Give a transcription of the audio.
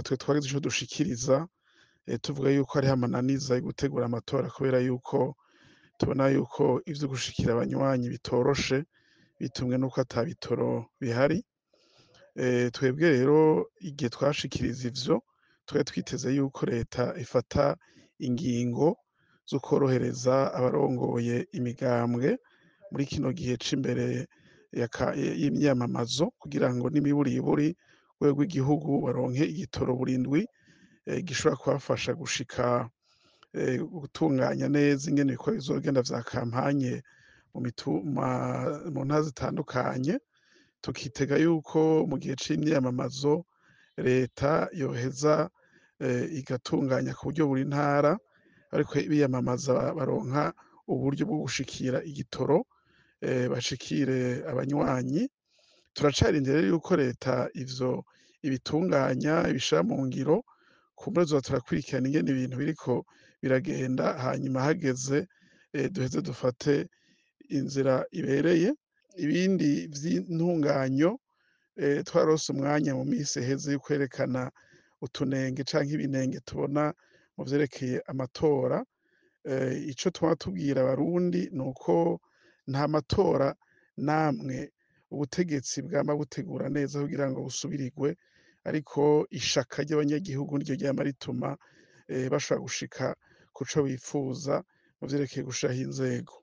Natwe twagize ico dushikiriza, tuvuga yuko hariho amananiza yo gutegura amatora kubera yuko tubona yuko ivyo gushikira abanywanyi bitoroshe bitumwe nuko ata bitoro bihari. Twebwe rero igihe twashikiriza ivyo, twari twiteze yuko leta ifata ingingo zo kworohereza abarongoye imigambwe muri kino gihe c'imbere y'imyamamazo kugira ngo n'imiburiburi urwego rw'igihugu baronke igitoro burindwi gishobora kubafasha gushika gutunganya neza ingene ibikorwa bizogenda vya kampanye mu ntara zitandukanye, tukitega yuko mu gihe c'imyiyamamazo leta yoheza igatunganya ku buryo buri ntara ariko biyamamaza baronka uburyo bwo gushikira igitoro, bashikire abanywanyi. Turacarindiriye rero yuko leta ivyo ibitunganya ibishira mu ngiro, kumbure tuzoza turakurikirana ingene ibintu biriko biragenda, hanyuma hageze duheze dufate inzira ibereye. Ibindi vy'intunganyo, twarose umwanya mu misi iheze yo kwerekana utunenge canke ibinenge tubona mu vyerekeye amatora. Ico twama tubwira abarundi nuko nta matora namwe ubutegetsi bwama butegura neza kugira ngo busubirirwe, ariko ishaka ry'abanyagihugu niryo ryama rituma bashobora gushika kuco bipfuza mu vyerekeye gushiraho inzego.